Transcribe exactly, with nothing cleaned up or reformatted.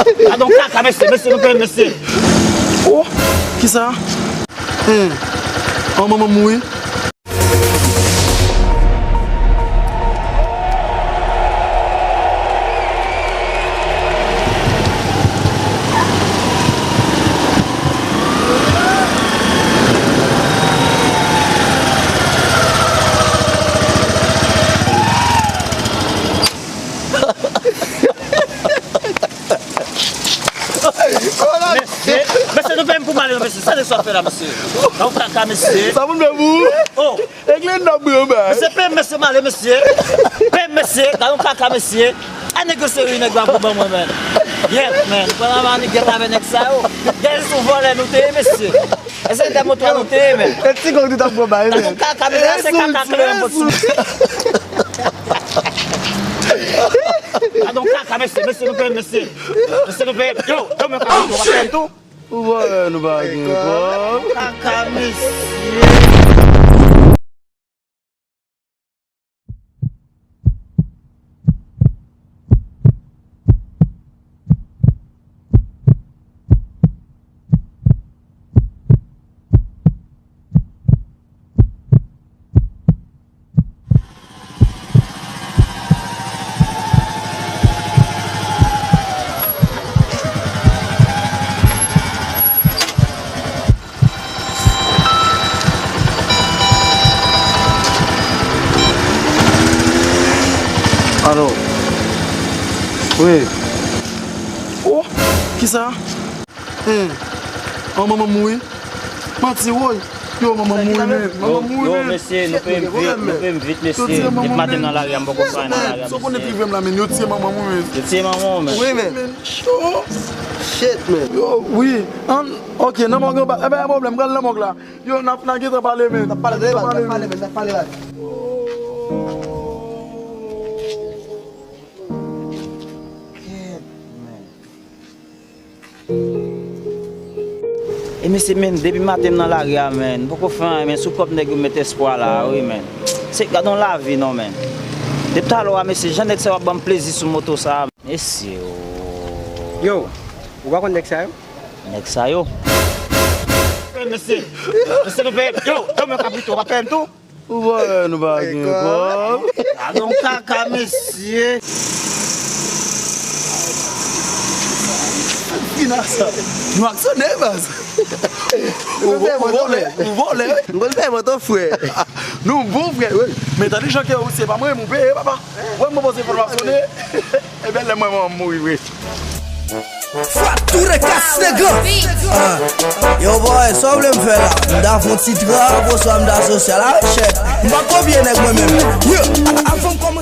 Gade yon kaka, mesye, mesye, nou peye, mesye. Oh, kisa? Hein. An manman mouri. Mesye, mesye, nou peye m pou m ale, mesye. Sa nèg sa fè la, mesye? Nan kaka, mesye. Sa moun fè pou ou? Oh. Regle n nan bro, bay. Mesye, peye m, mesye, m ale, mesye. Peye m, mesye. Gade yon kaka, mesye. A nèg yo serye, nèg yo ap ban mwen, man. Yep, man. Pran la mani, get avè nèg sa yo. Gade sou vòlè nou te ye, mesye. Èske se de moto a nou te ye, men? E ti gang tout ap pran bay, men. Gade yon kaka, mesye, se kaka, kaka, mesye. Gade yon kaka, mesye, mesye, nou peye m, mesye. Mesye, nou peye m. Yo, yo, men kaka, nou pa peye m tou. Ou vòlè, nou pa gen kòb. Kaka, mesye. Alo. Wi. Oh, kisa? Hein. An manman mouri. Manti, woy. Yo, manman mouri, men. Manman mouri, men. Yo, mesye, nou peye m vit, nou peye m vit, mesye. Depi maten nan lari a, m poko fè anyen nan lari a, mesye. Sa w konnen ki rive m la, men. Yo tiye manman m, men. Yo tiye manman w, men. Wi, men. Shit, man. Yo, wi. An, ok, nan mòg yo, e pa gen pwoblèm, pral nan mòg la. Yo, n ap, n a gentan pale, men. N ap pale, n ap pale, men, n ap pale la. E mesye, men, depi maten m nan lari a, men, m poko fè anyen, men, sou kòb nèg yo met espwa la, wi, men. Se, gade yon lavi, non, men. Depi talè a, mesye, jan nèg sa yo ap ban m plezi sou moto sa a, mesye, o. Yo, ou pa konn nèg sa yo? Nèg sa yo. Mesye, mesye, nou peye, yo, yo, men kapito, pa peye m tou. Ou vòlè, nou pa gen kòb. Gade yon kaka, mesye. Fina sa. Nou aksyonè, baz. Ou vòlè, ou vòlè, wi. M konn fè mòto, frè. Nou bon, frè, wi. Men tande jan ke ou se pa mwen, m ou peye, papa. Wè, m poze fò m ap sone. Ebyen, lè mwen, mwen, m mouri vre. Fratura Casnegan. Ah. Yo, boy, sa w vle m fè la? M ta fè yon ti trap, oswa m ta sosyal avèk chèf. M pa kopye nèg mwen menm. Yeah. Avan m kòmanse